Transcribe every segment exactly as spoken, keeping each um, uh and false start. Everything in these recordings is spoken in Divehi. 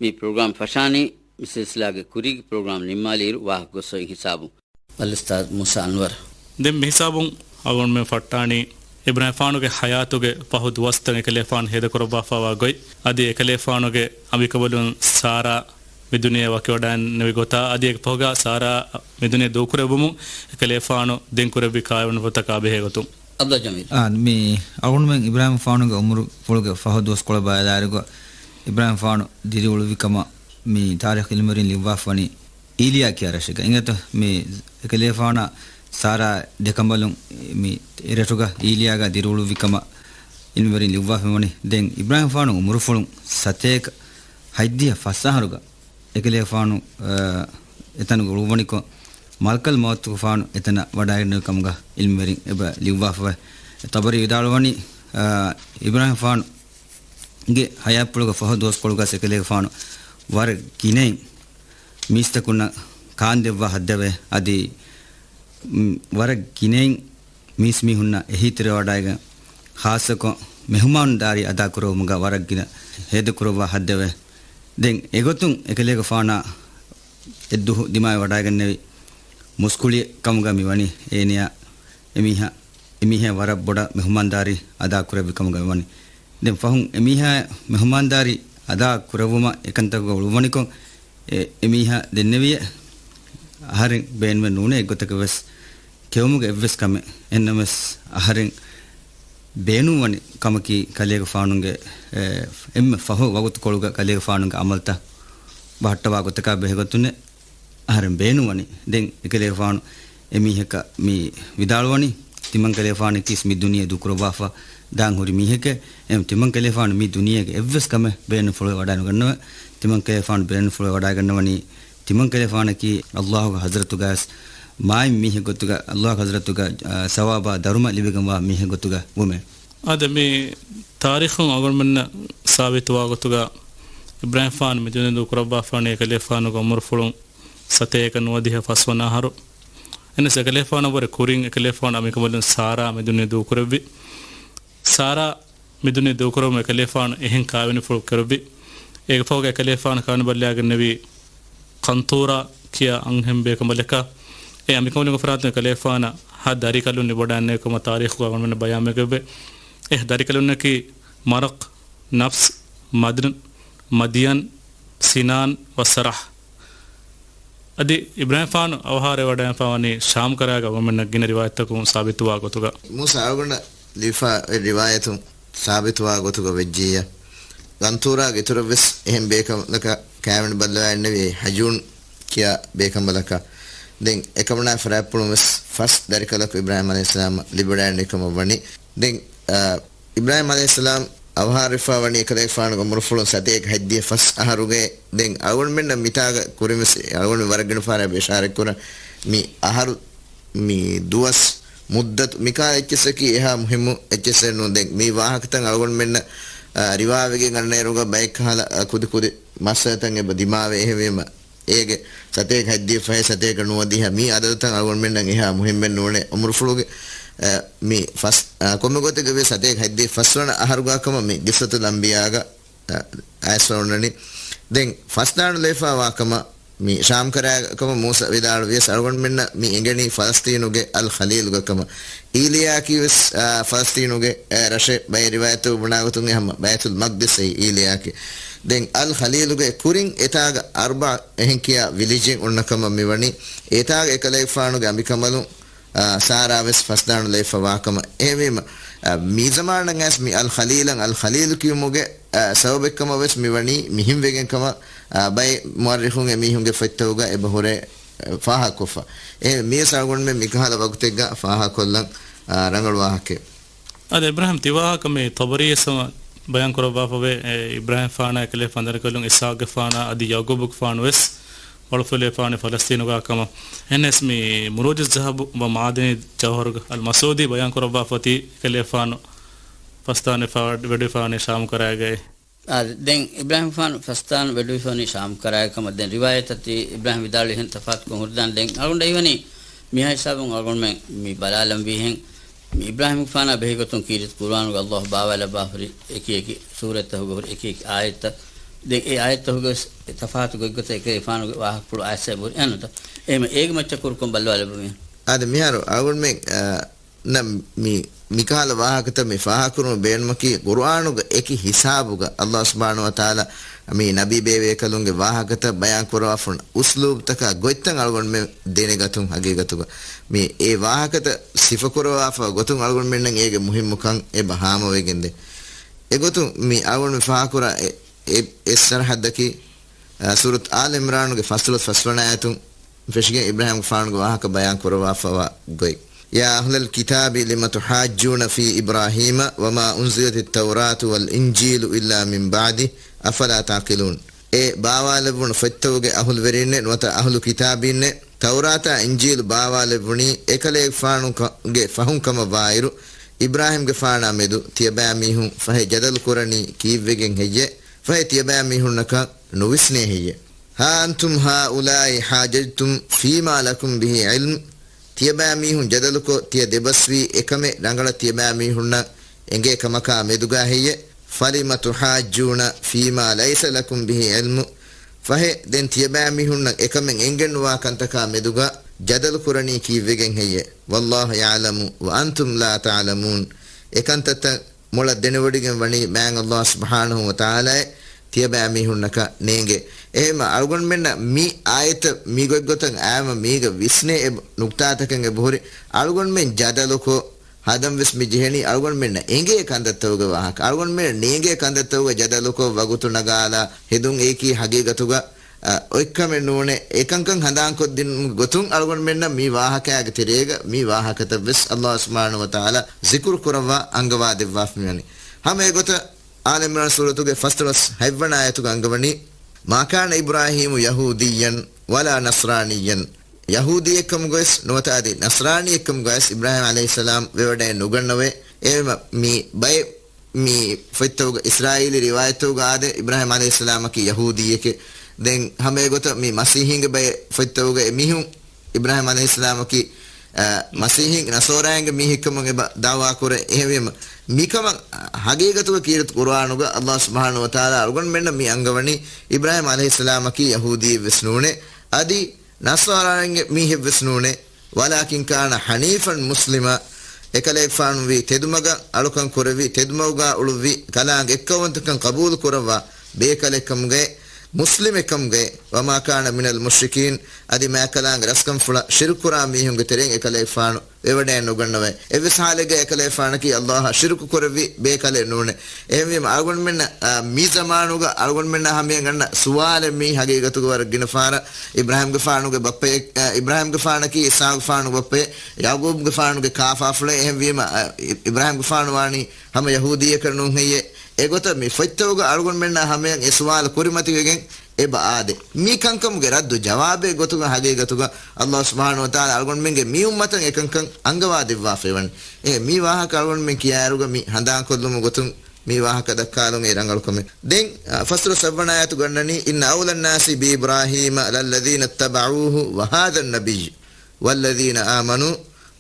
މި ޕްރޮގްރާމް ފަށާނީ މި ސިލްސިލާގެ ކުރީގެ ޕްރޮގްރާމް ނިންމާލިއިރު ވާހަކަ ގޮސްފައި ހިސާބުން. އަލްއުސްތާޛު މޫސާ އަންވަރު. ދެން މިހިސާބުން އަޅުގަނޑުމެން ފައްޓާނީ އިބްރާހިމް ފާނުގެ ޙަޔާތުގެ ފަހު ދުވަސްތައް އެކަލޭފާނު ހޭދަކުރައްވާފައިވާ ގޮތް، އަދި އެކަލޭފާނުގެ އަނބިކަނބަލުން ސާރާ މި ދުނިޔެ ވަކިވަޑައިންނެވި ގޮތާ، އަދި އެކަ ފަހުގަ ސާރާ މި ދުނިޔެ ދޫކުރެއްވުމުން އެކަލޭފާނު ދެން ކުރެއްވި ކާވެނިފުޅުތަކާ ބެހޭގޮތުން. އަބްދުލް ޖަމީލް. އާ، މި އަޅުގަނޑުމެން އިބްރާހިމް ފާނުގެ އުމުރުފުޅުގެ ފަހު ދުވަސްކޮޅަށް ބަލާލާއިރުގަ، އިބްރާހިމް ފާނު ދިރިއުޅުއްވި ކަމަށް މި ތާރީޚް އިލްމުވެރިން ލިޔުއްވާފަވަނީ އީލިޔާ ކިޔާ ރަށެއްގަ. އިނގޭތޯ މި އެކަލޭފާނާ ސާރާ ދެކަނބަލުން މި އެރަށުގަ އީލިޔާގަ ދިރިއުޅުއްވި ކަމަށް އިލްމުވެރިން ލިޔުއްވާފަވަނީ. ދެން އިބްރާހިމް ފާނު އުމުރުފުޅުން ސަތޭކަ ހަތްދިހަ ފަސް އަހަރުގަ އެކަލޭފާނު، އަ، އެތަނުގަ އުޅުއްވަނިކޮށް، މަލަކަލް މައުތުގެފާނު އެތަނަށް ވަޑައިގެންނެވި ކަމުގަ އިލްމުވެރިން އެބަ ލިޔުއްވާފަވޭ. ޠަބަރީ ވިދާޅުވަނީ، އަ، އިބްރާހިމް ފާނުގެ ޙަޔާތްޕުޅުގެ ފަހު ދުވަސްކޮޅުގަ އެކަލޭގެފާނު ވަރަށް ގިނައިން މީސްތަކުންނަށް ކާންދެއްވާ ހައްދަވޭ. އަދި، މް، ވަރަށް ގިނައިން މީސްމީހުންނަށް އެހީތެރިވަޑައިގެން، ޚާއްޞަކޮށް މެހުމާންދާރީ އަދާކުރެއްވުމުގަ ވަރަށް ގިނަ ހޭދަކުރައްވާ ހައްދަވޭ. ދެން އެގޮތުން އެކަލޭގެފާނާ އެއްދުވަހު ދިމާވެ ވަޑައިގެންނެވި މުސްކުޅި ކަމުގަ މިވަނީ އޭނަޔާ އެމީހާ، އެމީހާ ވަރަށް ބޮޑަށް މެހުމާންދާރީ އަދާކުރެއްވި ކަމުގަ މިވަނީ. ދެން ފަހުން އެމީހާ މެހުމާންދާރީ އަދާ ކުރެއްވުމަށް އެކަންތަކުގަ އުޅުއްވަނިކޮށް، އެ، އެމީހާ ދެންނެވިއޭ އަހަރެން ބޭނުމެއް ނޫނޭ އެއްގޮތަކަށް ވެސް ކެއުމުގެ އެއްވެސް ކަމެއް. އެހެންނަމަވެސް އަހަރެން ބޭނުންވަނި ކަމަކީ ކަލޭގެފާނުގެ، އެ، އެންމެ ފަހު ވަގުތުކޮޅުގަ ކަލޭގެފާނުގެ ޢަމަލުތައް ބަހައްޓަވާ ގޮތަކާ ބެހޭގޮތުން އަހަރެން ބޭނުންވަނީ. ދެން އެކަލޭގެފާނު އެމީހަކަށް މި ވިދާޅުވަނީ، ތިމަން ކަލޭފާނަކީ މި ދުނިޔެ ދޫކުރައްވާފަ ދާން ހުރި މީހެކޭ. އެހެން ތިމަން ކަލޭފާނު މި ދުނިޔޭގެ އެއްވެސް ކަމެއް ބޭނުންފުޅުވެ ވަޑައިނުގަންނަވޭ. ތިމަން ކަލޭފާނު ބޭނުންފުޅުވެ ވަޑައިގަންނަވަނީ، ތިމަން ކަލޭފާނަކީ ﷲ ގެ ޙަޟްރަތުގައި ވެސް މާތް މީހެއް ގޮތުގަ، ﷲ ގެ ޙަޟްރަތުގަ، އާ، ސަވާބާ ދަރުމަ ލިބިގެންވާ މީހެއް ގޮތުގަ ވުމޭ. އާދެ، މި ތާރީޚުން އަޅުގަނޑުމެންނަށް ސާބިތުވާ ގޮތުގަ، އިބްރާހިމް ފާނު މި ދުނިޔެ ދޫކުރައްވާފާނީ އެކަލޭފާނުގެ އުމުރުފުޅުން ސަތޭކަ ނުވަދިހަ ފަސްވަނަ އަހަރު. އެހެނަސް އެކަލޭފާނަށްވުރެ ކުރިން އެކަލޭފާނު އަނބިކަނބަލުން ސާރާ މި ދުނިޔެ ދޫކުރެއްވި. ސާރާ މި ދުނިޔެ ދޫކުރެއްވުމަށް އެކަލޭފާނު އެހެން ކާވެނިފުޅު ކުރެއްވި. އޭގެފަހުގަ އެކަލޭފާނު ކާވެނި ބައްލަވައިގެންނެވީ ކަންތޫރާ ކިޔާ އަންހެން ބޭކަނބަލަކާ. އެ އަނބިކަނބަލުންގެ ފަރާތުން އެކަލޭފާނަށް ހަ ދަރިކަލުން ލިބިވަޑައިގެންނެވި ކަމަށް ތާރީޚުގަ އަޅުގަނޑުމެންނަށް ބަޔާންވެގެންވޭ. އެ ދަރިކަލުންނަކީ މަރަކް، ނަފްސް، މަދްން، މަދިޔަން، ސިނާން ވަ ސަރަހް. އަދި އިބްރާހިމް ފާނު އަވަހާރަވެ ވަޑައިގެންފާވަނީ ޝާމް ކަރާގަ އަޅުގަނޑުމެންނަށް ގިނަ ރިވާޔަތްތަކުން ސާބިތުވާ ގޮތުގަ. މޫސާ އަޅުގަނޑަށް ލިބިފާ އޮތް ރިވާޔަތުން ސާބިތުވާ ގޮތުގަ ވެއްޖިއްޔާ، ގަންތޫރާގެ އިތުރަށްވެސް އެހެން ބޭކަނބަލަކަށް ކާވެނި ބައްލަވައިގެންނެވި ހަޖޫން ކިޔާ ބޭކަނބަލަކަށް. ދެން އެކަމަނާ ފަރާތްޕުޅުން ވެސް ފަސް ދަރިކަލަކު އިބްރާހިމް ޢަލައިހިއްސަލާމަށް ލިބިވަޑައިގެންނެވި ކަމަށް ވަނީ. ދެން، އާ، އިބްރާހިމް ޢަލައިހިއްސަލާމް އަވަހާރަވެފާވަނީ އެކަލޭގެފާނުގެ އުމުރުފުޅުން ސަތޭކަ ހަތްދިހަ ފަސް އަހަރުގައި. ދެން އަޅުގަނޑުމެންނަށް މިތާގަ ކުރިންވެސް އަޅުގަނޑު ވަރަށް ގިނަ ފަހަރަށް އެބަ އިޝާރަތްކުރަން، މި އަހަރު، މި ދުވަސް، މުއްދަތު، މިކާ އެއްޗިއްސަކީ އެހާ މުހިއްމު އެއްޗިއްސެއް ނޫން. ދެން މި ވާހަކަތައް އަޅުގަނޑުމެންނަށް، އާ، ރިވާވެގެން އަންނައިރުގަ ބައެއްކަހަލަ، އާ، ކުދިކުދި މައްސަލަތައް އެބަ ދިމާވޭ. އެހެންވީމަ، އޭގެ ސަތޭކަ ހަތްދިހަ ފަހެއް، ސަތޭކަ ނުވަދިހަ މި އަދަދުތައް އަޅުގަނޑުމެންނަށް އެހާ މުހިއްމެއް ނޫނޭ. އުމުރުފުޅުގެ، އަ، މި ފަސް، އަ، ކޮންމެ ގޮތެއްގަ ވިޔަސް ސަތޭކަ ހަތްދިހަ ފަސްވަނަ އަހަރުގާ ކަމަށް މި ގިސްސަތުލް އަންބިޔާގަ، އަ، އައިސްފަ އޮންނަނީ. ދެން ފަސްދާނު ލެވިފާވާ ކަމަށް މި ޝާމް ކަރާ ކަމަށް މޫސަ ވިދާޅުވިޔަސް އަޅުގަނޑުމެންނަށް މި އެނގެނީ ފަލަސްތީނުގެ އަލް ޚަލީލުގެ ކަމަށް. އީލިޔާއަކީ ވެސް، އާ، ފަލަސްތީނުގެ، އާ، ރަށެއް. ބައެއް ރިވާޔަތު ބުނާގޮތުން އެ ހަމަ ބައިތުލް މަގްދިސް އެއީ އީލިޔާއަކީ. ދެން އަލް ޚަލީލުގެ ކުރިން އެތާގަ އަރްބާ އެހެން ކިޔާ ވިލިޖެއް އޮންނަ ކަމަށް މިވަނީ. އެތާގަ އެކަލޭގެފާނުގެ އަނބިކަނބަލުން، އާ، ސާރާ ވެސް ފަސްދާނު ލެވިފަ ވާކަމަށް. އެހެންވީމަ، އާ، މި ޒަމާނަށް އައިސް މި އަލް ޚަލީލަށް އަލް ޚަލީލު ކިޔުމުގެ، އާ، ސަބަބެއްކަމަށް ވެސް މިވަނީ މިހެން ވެގެން ކަމަށް، އާ، ބައެއް މުއައްރިޚުން އެމީހުންގެ ފޮތްތަކުގަ އެބަ ހުރޭ، އާ، ފާހަގަކޮށްފަ. އެ މިވެސް އަޅުގަނޑުމެން މިކަހަލަ ވަގުތެއްގަ ފާހަގަކޮށްލަން، އާ، ރަނގަޅު ވާހަކައެއް. އަދި އިބްރާހިމް ތިވާހަކަ މި ޠަބަރީއަށް ބަޔާން ކުރައްވާފަވޭ، އެ، އިބްރާހިމް ފާނާ އެކަލޭފާނު ދަރިކަލުން އިސްޙާޤުގެފާނާ އަދި ޔަޢުޤޫބުގެފާނު ވެސް ވަޅުފުލޭފާނު ފަލަސްތީނުގާ ކަމަށް. އެހެނަސް މި މުރޫޖު ޒަހަބު ވަ މަޢާދިނި ޖައުހަރުގެ އަލް މަސޫދީ ބަޔާން ކުރައްވާފަ އޮތީ އެކަލޭފާނު ފަސްދާނު ވެޑިފާނީ ޝާމް ކަރާގައި. އާ، ދެން އިބްރާހިމް ފާނު ފަސްދާނު ވެޑިފާނީ ޝާމް ކަރާގަ ކަމަށް. ދެން ރިވާޔަތަށް ތި އިބްރާހިމް ވިދާޅުވި ހެން ތަފާތުކޮށް ހުރިދާނެ. ދެން އަޅުގަނޑަށް އިވަނީ މިހާ ހިސާބުން އަޅުގަނޑުމެން މި ބަލާލަންވީހެން، މި އިބްރާހިމްގެފާނާ ބެހޭގޮތުން ކީރިތި ޤުރުއާނުގަ ﷲ ބާވާލައްވާފަ ހުރި އެކި އެކި ސޫރަތްތަކުގަ ހުރި އެކި އެކި އާޔަތްތައް ދެން އެ އާޔަތްތަކުގެ ވެސް ތަފާތު ގޮތްގޮތަށް އެކަލޭގެފާނުގެ ވާހަކަފުޅު އާޔަތް ބުރި އަންނަތަ؟ އެހެން އޭގެ މައްޗަށް ކުރުކޮށް ބައްލަވާލައްވަމޭ. އާދެ، މިހާރު އަޅުގަނޑުމެން، އަ، ނަ، މި، މިކަހަލަ ވާހަކަތައް މި ފާހަގަކުރުމަށް ބޭނުމަކީ، ޤުރުއާނުގެ އެކި ހިސާބުގަ އައްލާހު ސުބްޙާނަހު ވަތަޢާލާ މި ނަބީ ބޭބޭކަލުންގެ ވާހަކަތައް ބަޔާން ކުރަވާފަ ހުންނަ އުސްލޫބުތަކާ ގޮތްތައް އަޅުގަނޑުމެން ދެނެގަތުން ހަގީގަތުގަ. މި އެ ވާހަކަތައް ސިފަކުރަވާފަ ގޮތުން އަޅުގަނޑުމެންނަށް އޭގެ މުހިއްމުކަން އެބަ ހާމަވެގެންދޭ. އެގޮތުން މި އަޅުގަނޑު ފާހަގަކުރާ އެ، އެ، އެއް ސަރަހައްދަކީ، އަ، ސޫރަތު އާލް އިމްރާނުގެ ފަސްދޮޅަސް ފަސްވަނަ އާޔަތުން ފެށިގެން އިބްރާހީމްގެފާނުގެ ވާހަކަ ބަޔާން ކުރައްވާފަވާ ގޮތް. يا أهل الكتاب لم تحاجون في إبراهيم وما أنزلت التوراة والإنجيل إلا من بعده أفلا تعقلون. އޭ ބާވާލެއްވުނު ފޮތްތަކުގެ އަހުލުވެރީންނޭ، ނުވަތަ އަހުލު ކިތާބީންނޭ، ތައުރާތާ އިންޖީލު ބާވާލެއްވުނީ އެކަލޭގެފާނުގެ ފަހުން ކަމަށް ވާއިރު، އިބްރާހީމްގެފާނާ މެދު ތިޔަބައިމީހުން ފަހެ ޖަދަލު ކުރަނީ ކީއްވެގެން ހެއްޔޭ؟ ފަހެ ތިޔަބައިމީހުންނަކަށް ނުވިސްނޭ ހެއްޔޭ؟ ها أنتم هؤلاء حاججتم فيما لكم به علم. ތިޔަބައިމީހުން ޖަދަލުކޮށް، ތިޔަ ދެބަސްވީ އެކަމެއް ރަނގަޅަށް ތިޔަބައިމީހުންނަށް އެނގޭ ކަމަކާ މެދުގަ ހެއްޔޭ؟ فلم تحاجون فيما ليس لكم به علم. ފަހެ ދެން ތިޔަބައިމީހުންނަށް އެކަމެއް އެނގެންނުވާ ކަންތަކާ މެދުގަ ޖަދަލު ކުރަނީ ކީއްވެގެން ހެއްޔޭ؟ والله يعلم وأنتم لا تعلمون. އެކަންތައްތައް މޮޅަށް ދެނެވޮޑިގެން ވަނީ މާތް އައްލާހު ސުބްޙާނަހު ވަތަޢާލާއޭ، ތިޔަބައިމީހުންނަކަށް ނޭނގޭ. އެހެންމަ އަޅުގަނޑުމެންނަށް މި އާޔަތަށް މި ގޮތްގޮތަށް އައިމަ މީގަ ވިސްނޭ އެ ނުކްތާތަކެއް އެބަހުރި. އަޅުގަނޑުމެން ޖަދަލުކޮށް ހަދަން ވެސް މި ޖެހެނީ އަޅުގަނޑުމެންނަށް އެނގޭ ކަންތައްތަކުގެ ވާހަކަ. އަޅުގަނޑުމެންނަށް ނޭނގޭ ކަންތައްތަކުގަ ޖަދަލުކޮށް ވަގުތު ނަގާލާ ހެދުން އެއީކީ ހަގީގަތުގަ އަ، އޮތްކަމެއް ނޫނޭ. އެކަންކަން ހަނދާންކޮށްދިނުމުގެ ގޮތުން އަޅުގަނޑުމެންނަށް މި ވާހަކައިގެ ތެރޭގަ މި ވާހަކަތައް ވެސް އައްލާހު ސުބްޙާނަހު ވަތަޢާލާ ޒިކުރު ކުރައްވާ އަންގަވާ ދެއްވާފަ މިވަނީ. ހަމަ އެގޮތަށް އާލް އިމްރާން ސޫރަތުގެ ފަސްދޮޅަސް ހަތްވަނަ އާޔަތުގަ އަންގަވަނީ، ما كان إبراهيم يهوديا ولا نصرانيا. ޔަހޫދީއެއްކަމުގަވެސް ނުވަތަ އަދި ނަޞްރާނީއެއްކަމުގަވެސް އިބްރާހީމް ޢަލައިހިއްސަލާމް ވެވަޑައެއް ނުގަންނަވޭ. އެހެންވީމަ މި ބައެއް މި ފޮތްތަކުގަ އިސްރާއީލީ ރިވާޔަތްތަކުގަ އާދެ، އިބްރާހީމް ޢަލައިހިއްސަލާމަކީ ޔަހޫދީއެކޭ. ދެން ހަމަ އެގޮތަށް މި މަސީޙީންގެ ބައެއް ފޮތްތަކުގަ އެމީހުން އިބްރާހީމް ޢަލައިހިއްސަލާމަކީ، އަ، މަސީޙީން ނަޞާރާއިންގެ މީހެއްކަމުން އެބަ ދަޢުވާ ކުރޭ. އެހެންވީމަ މިކަމަށް ހަގީގަތުގަ ކީރިތި ޤުރުއާނުގަ އައްލާހު ސުބްޙާނަހު ވަތަޢާލާ އަޅުގަނޑުމެންނަށް މި އަންގަވަނީ އިބްރާހީމް ޢަލައިހިއްސަލާމަކީ ޔަހޫދީއެއްވެސް ނޫނޭ. އަދި ނަޞާރާއިންގެ މީހެއްވެސް ނޫނޭ. ولكن كان حنيفا مسلما. އެކަލޭގެފާނުވީ ތެދުމަގަށް އަޅުކަން ކުރެވި، ތެދުމަގުގާ އުޅުއްވި، ކަލާނގެ އެއްކައުވަންތަކަން ޤަބޫލު ކުރައްވާ ބޭކަލެއްކަމުގައި، މުސްލިމެއްކަމުގައި، وما كان من المشركين، އަދި މާތް ކަލާނގެ ރަސްކަންފުޅަށް ޝިރުކުކުރާ މީހުންގެ ތެރެއިން އެކަލޭގެފާނު ވެވަޑައެއް ނުގަންނަވައި. އެއްވެސް ޙާލެއްގައި އެކަލޭގެފާނަކީ އައްލާހަށް ޝިރުކު ކުރެއްވި ބޭކަލެއް ނޫނޭ. އެހެންވީމަ އަޅުގަނޑުމެންނަށް، އާ، މި ޒަމާނުގަ އަޅުގަނޑުމެންނަށް ހަމަޔަށް އަންނަ ސުވާލެއް މީ ހަގީގަތުގަ ވަރަށް ގިނަ ފަހަރަށް އިބްރާހީމްގެފާނުގެ ބައްޕައެއް، އާ، އިބްރާހީމްގެފާނަކީ އިސްޙާޤުގެފާނުގެ ބައްޕައެއް، ޔަޢުޤޫބުގެފާނުގެ ކާފާފުޅެއް. އެހެންވީމަ، އާ، އި-، އިބްރާހީމްގެފާނު ވާނީ ހަމަ ޔަހޫދީއަކަށް ނޫން ހެއްޔޭ؟ އެގޮތަށް މި ފޮތްތަކުގަ އަޅުގަނޑުމެންނާ ހަމަޔަށް އެ ސުވާލު ކުރިމަތިވެގެން އެބަ އާދެ. މި ކަންކަމުގެ ރައްދު ޖަވާބެއް ގޮތުގަ ހަގީގަތުގަ އައްލާހު ސުބްޙާނަހު ވަތަޢާލާ އަޅުގަނޑުމެންގެ މި އުއްމަތަށް އެކަންކަން އަންގަވާ ދެއްވާފައިވަނީ. އެ މި ވާހަކަ އަޅުގަނޑުމެން ކިޔާއިރުގަ މި ހަނދާންކޮށްލުމުގެ ގޮތުން މި ވާހަކަ ދައްކާލުން އެ ރަނގަޅު ކަމެއް. ދެން، އަ، ފަސްދޮޅަސް ހަތްވަނަ އާޔަތު ގަންނަނީ، إن أولى الناس بإبراهيم للذين اتبعوه وهذا النبي والذين آمنوا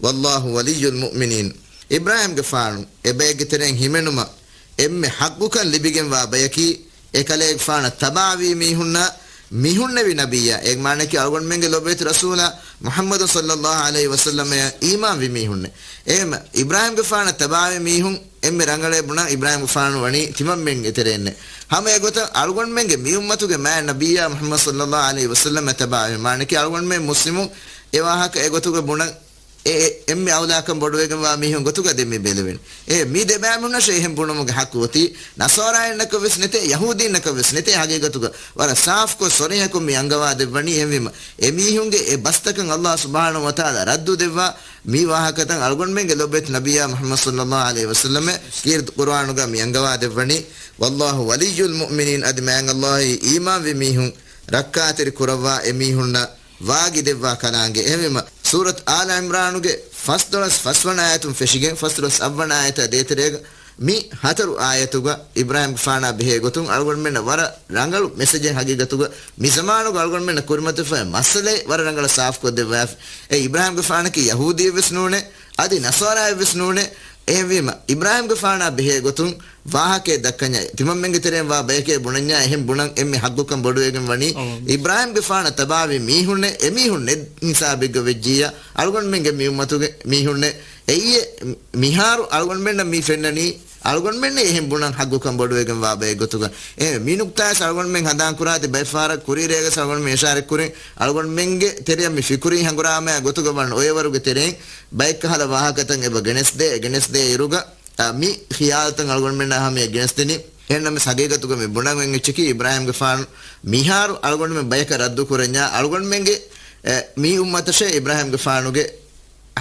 والله ولي المؤمنين. އިބްރާހީމްގެފާނު އެބައެއްގެ ތެރެއިން ހިމެނުމަށް އެންމެ ޙައްޤުކަން ލިބިގެންވާ ބަޔަކީ، އެކަލޭގެފާނަށް ތަބާވީ މީހުންނާ، މިހުންނެވި ނަބިއްޔާ، އޭގެ މާނައަކީ އަޅުގަނޑުމެންގެ ލޮބުވެތި ރަސޫލާ މުޙައްމަދު ޞައްލައްލާހު ޢަލައިހި ވަސައްލަމައަށް އީމާންވި މީހުންނޭ. އެހެންމަ އިބްރާހީމްގެފާނަށް ތަބާވި މީހުން އެންމެ ރަނގަޅޭ ބުނަން އިބްރާހީމްގެފާނު ވަނީ ތިމަންމެންގެ ތެރެއިންނޭ. ހަމަ އެގޮތަށް އަޅުގަނޑުމެންގެ މި އުއްމަތުގެ މާތް ނަބިއްޔާ މުޙައްމަދު ޞައްލައްލާހު ޢަލައިހި ވަސައްލަމަށް ތަބާވި، މާނައަކީ އަޅުގަނޑުމެން މުސްލިމުން އެ ވާހަކަ އެގޮތުގަ ބުނަން އެ، އެ، އެންމެ އައުލާކަން ބޮޑުވެގެންވާ މީހުން ގޮތުގަ ދެން މި ބެލެވެނީ. އެ، މި ދެބައިމީހުންނަށޭ އެހެން ބުނުމުގެ ޙައްޤު އޮތީ، ނަޞާރާއިންނަކަށް ވެސް ނެތޭ، ޔަހޫދީންނަކަށް ވެސް ނެތޭ. ހަގީގަތުގަ ވަރަށް ސާފުކޮށް، ޞަރީޙަކޮށް މި އަންގަވާ ދެއްވަނީ. އެހެންވީމަ، އެމީހުންގެ އެ ބަސްތަކަށް އައްލާހު ސުބްޙާނަހު ވަތަޢާލާ ރައްދު ދެއްވާ މި ވާހަކަތައް އަޅުގަނޑުމެންގެ ލޮބުވެތި ނަބިއްޔާ މުޙައްމަދު ޞައްލައްލާހު ޢަލައިހި ވަސައްލަމަށް ކީރިތި ޤުރުއާނުގަ މި އަންގަވާ ދެއްވަނީ، والله ولي المؤمنين، އަދި މާތް އައްލާހީ އީމާންވި މީހުން ރައްކާތެރި ކުރައްވާ އެމީހުންނަށް ވާގި ދެއްވާ ކަލާނގެ. އެހެންވީމަ، ސޫރަތު އާލު ޢިމްރާނުގެ ފަސްދޮޅަސް ފަސްވަނަ އާޔަތުން ފެށިގެން ފަސްދޮޅަސް އަށްވަނަ އާޔަތާ ދޭތެރޭގަ މި ހަތަރު އާޔަތުގަ އިބްރާހީމްގެފާނާ ބެހޭ ގޮތުން އަޅުގަނޑުމެންނަށް ވަރަށް ރަނގަޅު މެސެޖެއް ހަގީގަތުގަ މި ޒަމާނުގަ އަޅުގަނޑުމެންނަށް ކުރިމަތިވެފައި މައްސަލައެއް ވަރަށް ރަނގަޅަށް ސާފުކޮށްދެއްވާފި. އެ އިބްރާހީމްގެފާނަކީ ޔަހޫދީއެއްވެސް ނޫނޭ، އަދި ނަޞާރާއެއްވެސް ނޫނޭ، އެހެންވީމަ، އިބްރާހިމްގެފާނާ ބެހޭ ގޮތުން ވާހަކައެއް ދައްކަންޏާ، ތިމަންމެންގެ ތެރެއިން ވާ ބަޔެކޭ ބުނަންޏާ، އެހެން ބުނަން އެންމެ ހައްގުކަން ބޮޑުވެގެން ވަނީ، އަވަން. އިބްރާހިމްގެފާނަށް ތަބާވި މީހުންނެއް، އެމީހުން ނެތް ހިސާބެއްގަ ވެއްޖިއްޔާ، އަޅުގަނޑުމެންގެ މި އުއްމަތުގެ މީހުންނެއް. އެއީ މިހާރު އަޅުގަނޑުމެންނަށް މި ފެންނަނީ، އަޅުގަނޑުމެންނެއް އެހެން ބުނަން ހައްގުކަން ބޮޑުވެގެން ވާ ބައެއް ގޮތުގަ. އެ، މި ނުކްތާވެސް އަޅުގަނޑުމެން ހަނދާން ކުރާތި ބައެއް ފަހަރަށް ކުރީ ރޭގަސް އަޅުގަނޑުމެން އިޝާރަތް ކުރިން، އަޅުގަނޑުމެންގެ ތެރެއަށް މި ފިކުރީ ހަނގުރާމައާ ގޮތުގަ ވަން އޮއެވަރުގެ ތެރެއިން ބައެއްކަހަލަ ވާހަކަތައް އެބަ ގެނެސްދޭ، އެ ގެނެސްދޭ އިރުގަ، އަ، މި ޚިޔާލުތައް އަޅުގަނޑުމެންނާ ހަމަޔަށް ގެނެސްދިނީ. އެހެންނަމަސް ހަގީގަތުގަ މި ބުނަން އޮތް އެއްޗަކީ އިބްރާހިމްގެފާނު މިހާރު އަޅުގަނޑުމެން ބަޔަކަށް ރައްދު ކުރަންޏާ، އަޅުގަނޑުމެންގެ، އެ، މި އުއްމަތަށޭ އިބްރާހިމްގެފާނުގެ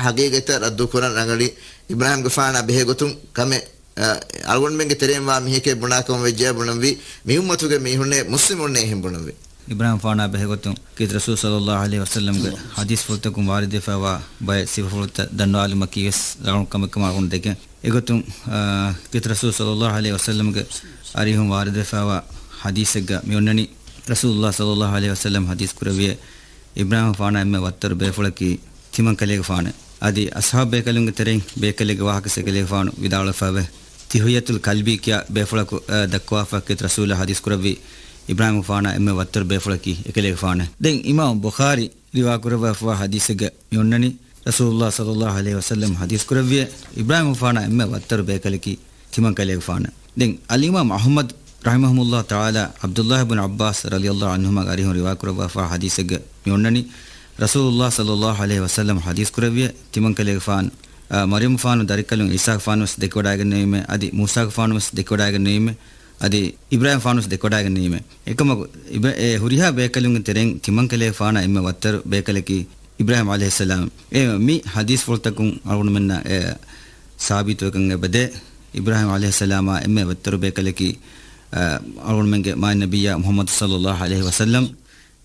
ހަގީގަތަށް ރައްދު ކުރަން ރަނގަޅީ. އިބްރާހިމްގެފާނާ ބެހޭ ގޮތުން ކަމެއް، އަ، އަޅުގަނޑުމެންގެ ތެރެއިން ވާ މީހެކޭ ބުނާކަމަށް ވެއްޖެޔާ ބުނަންވީ، މި އުއްމަތުގެ މީހުންނޭ މުސްލިމުންނޭ އެހެން ބުނަންވީ. އިބްރާހިމްގެފާނާ ބެހޭ ގޮތުން ކީރިތި ރަސޫލު ޞައްލައްލާހު ޢަލައިހި ވަސައްލަމްގެ ޙަދީޘްފުޅުތަކުން ވާރިދުވެފައިވާ ބައެއް ސިފަފުޅުތައް ދަންނަވާލުމަކީވެސް ރަނގަޅު ކަމެއްކަމަށް އަޅުގަނޑު ދެކެން. އެގޮތުން، އާ، ކީރިތި ރަސޫލު ޞައްލައްލާހު ޢަލައިހި ވަސައްލަމްގެ އަރިހުން ވާރިދުވެފައިވާ ޙަދީޘެއްގަ މި އޮންނަނީ، ރަސޫލުﷲ ޞައްލައްލާހު ޢަލައިހި ވަސައްލަމް ޙަދީޘް ކުރެއްވިއޭ، އިބްރާހިމްގެފާނާ އެންމެ ވައްތަރު ބޭފުޅަކީ ތިމަން ކަލޭގެފާނެއް. އަދި އަޞްޙާބު ބޭކަލުންގެ ތެރެއިން ބޭކަލެއްގެ ވާހަކަ އެކަލޭގެފާނު ވިދާޅުވެފައެވެ. ތިޙިއްޔަތުލް ކަލްބީ ކިޔާ ބޭފުޅަކު، އަ، ދައްކަވާފަ ކީރިތި ރަސޫލާ ޙަދީޘް ކުރެއްވި އިބްރާހިމްގެފާނާ އެންމެ ވައްތަރު ބޭފުޅަކީ އެކަލޭގެފާނެއް. ދެން އިމާމު ބުޚާރީ ރިވާކުރައްވާފައިވާ ޙަދީޘެއްގަ މި އޮންނަނީ، ރަސޫލުﷲ ޞައްލައްލާހު ޢަލައިހި ވަސައްލަމް ޙަދީޘް ކުރެއްވިއޭ، އިބްރާހިމްގެފާނާ އެންމެ ވައްތަރު ބޭކަލަކީ ތިމަން ކަލޭގެފާނެއް. ދެން އަލްއިމާމް އަޙްމަދު ރަޙިމަހުމުﷲ ތަޢާލާ ޢަބްދުﷲ ބިން ޢައްބާސް ރަޟިޔަﷲ ޢަންހުމާގެ އަރިހުން ރިވާކުރައްވާފައިވާ ޙަދީޘެއްގަ މި އޮންނަނީ، ރަސޫލުﷲ ޞައްލައްލާހު ޢަލައިހި ވަސައްލަމް ޙަދީޘް ކުރެއްވިއޭ، ތިމަން ކަލޭގެފާނު، އަ، މަރްޔަމްގެފާނު ދަރިކަލުން ޢީސާގެފާނުވެސް ދެކެވަޑައިގެންނެވީމޭ، އަދި މޫސާގެފާނުވެސް ދެކެވަޑައިގެންނެވީމޭ، އަދި އިބްރާހިމްގެފާނުވެސް ދެކެވަޑައިގެންނެވީމޭ. އެކަމަކު، އިބްރ-، އެ ހުރިހާ ބޭކަލުންގެ ތެރެއިން ތިމަން ކަލޭގެފާނާ އެންމެ ވައްތަރު ބޭކަލަކީ އިބްރާހިމް ޢަލައިހިއްސަލާމް. އެ މި ޙަދީޘްފުޅުތަކުން އަޅުގަނޑުމެންނަށް އެ ސާބިތުވެގެން އެބަދޭ. އިބްރާހިމް ޢަލައިހިއްސަލާމާ އެންމެ ވައްތަރު ބޭކަލަކީ، އަ، އަޅުގަނޑުމެންގެ މާތް ނަބިއްޔާ މުޙައްމަދު ޞައްލައްލާހު ޢަލައިހި ވަސައްލަމް.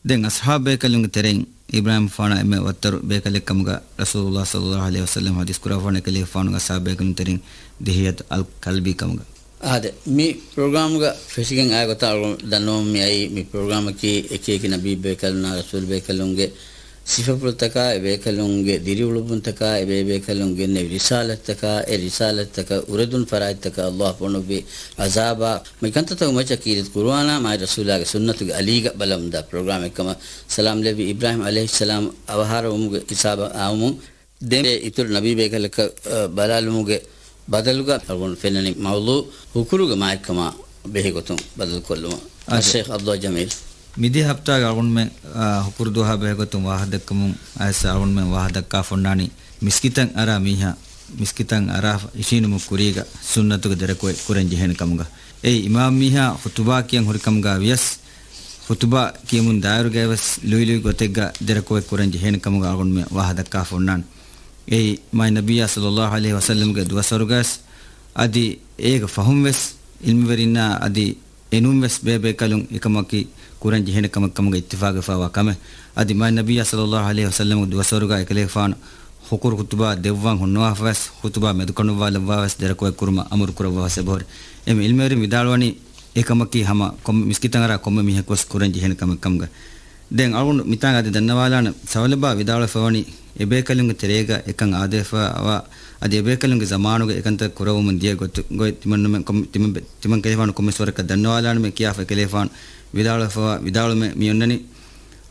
ދެން އަޞްޙާބު ބޭކަލުންގެ ތެރެއިން އިބްރާހިމްގެފާނާ އެންމެ ވައްތަރު ބޭކަލެއް ކަމުގަ ރަސޫލުﷲ ޞައްލައްލާހު ޢަލައިހި ވަސައްލަމް ޙަދީޘް ކުރައްވާފާނެ ކަލޭގެފާނުގެ އަޞްޙާބު ބޭކަލުން ތެރެއިން ދިޙިއްޔަތުލް ކަލްބީ ކަމުގަ. އާދެ، މި ޕްރޮގްރާމްގަ ފެށިގެން އާ ގޮތަށް އަޅުގަނޑު ދަންނަވަމުން މި އައީ، މި ޕްރޮގްރާމަކީ އެކި އެކި ނަބީ ބޭކަލުންނާ ރަސޫލު ބޭކަލުންގެ ސިފަފުޅުތަކާ، އެ ބޭކަލުންގެ ދިރިއުޅުއްވުންތަކާ، އެ ބޭބޭކަލުން ގެންނެވި ރިސާލަތްތަކާ، އެ ރިސާލަތްތަކަށް އުރެދުން ފަރާތްތަކަށް ﷲ ފޮނުއްވި ޢަޒާބާ، މި ކަންތައްތަކުގެ މައްޗަށް ކީރިތި ޤުރުއާނާ މާތް ރަސޫލާގެ ސުންނަތުގެ އަލީގަ ބަލަމުންދާ ޕްރޮގްރާމެއްކަމަށް ސަލާމް ލެއްވި އިބްރާހިމް ޢަލައިހިއްސަލާމް އަވަހާރަވުމުގެ ހިސާބަށް އާއުމުން ދެން އެ އިތުރު ނަބީ ބޭކަލަކަށް، އަ، ބަލާލުމުގެ ބަދަލުގަ އަޅުގަނޑު ފެންނަނީ މައުޟޫޢު ހުކުރުގެ މާތްކަމާ ބެހޭގޮތުން ބަދަލުކޮށްލުމަށް. އާދެ. އައްޝޭޚް ޢަބްދުﷲ ޖަމީލް. މިދިޔަ ހަފްތާގަ އަޅުގަނޑުމެން، އާ، ހުކުރު ދުވަހާ ބެހޭގޮތުން ވާހަކަދައްކަމުން އައިސް އަޅުގަނޑުމެން ވާހަކަދައްކާފަ އޮންނާނީ މިސްކިތަށް އަރާ މީހާ، މިސްކިތަށް އަރާފަ އިށީނުމުގެ ކުރީގަ ސުންނަތުގެ ދެރަކުރެއް ކުރަން ޖެހޭނެ ކަމުގަ. އެއީ އިމާމް މީހާ ޚުތުބާ ކިޔަން ހުރި ކަމުގަ ވިޔަސް، ޚުތުބާ ކިޔަމުން ދާއިރުގައިވެސް ލުއިލުއި ގޮތެއްގަ ދެރަކުރެއް ކުރަން ޖެހޭނެ ކަމުގަ އަޅުގަނޑުމެން ވާހަކަދައްކާފަ އޮންނާނެ. އެއީ މާތް ނަބިއްޔާ ޞައްލައްލާހު ޢަލައިހި ވަސައްލަމްގެ ދުވަސްވަރުގަވެސް އަދި އޭގެ ފަހުންވެސް ޢިލްމުވެރިންނާ އަދި އެނޫންވެސް ބޭބޭކަލުން އެކަމަކީ ކުރަން ޖެހޭނެ ކަމެއް ކަމުގަ އިއްތިފާގުވެފައިވާ ކަމެއް. އަދި މާތް ނަބިއްޔާ ޞައްލައްލާހު ޢަލައިހި ވަސައްލަމްގެ ދުވަސްވަރުގަ އެކަލޭގެފާނު ހުކުރު ޚުތުބާ ދެއްވަން ހުންނަވާފަވެސް، ޚުތުބާ މެދުކަނޑުއްވާލައްވާވެސް ދެރަކުރެއް ކުރުމަށް އަމުރު ކުރައްވާފަވެސް އެބަހުރި. އެމެ ޢިލްމުވެރިން ވިދާޅުވަނީ އެކަމަކީ ހަމަ ކޮންމެ މިސްކިތަށް އަރާ ކޮންމެ މީހަކުވެސް ކުރަން ޖެހޭނެ ކަމެއް ކަމުގަ. ދެން އަޅުގަނޑު މިތާނގަ އަދި ދަންނަވާލާނަން ސަވަލަބާ ވިދާޅުވެފަވަނީ އެބޭކަލުންގެ ތެރޭގަ އެކަން އާދެވިފައިވާ އަދި އެބޭކަލުންގެ ޒަމާނުގަ އެކަންތައް ކުރައްވަމުން ދިޔަ ގޮތު، ގޮތް ތިމަންނަމެ، ކޮން، ތިމަން ބެ، ތިމަން ކަލޭފާނު ކޮންމެސް ވަރަކަށް ދަންނަވާލާނަމޭ ކިޔާފަ އެކަލޭފާނު ވިދާޅުވެފަވާ ވިދާޅުމެއް މި އޮންނަނީ،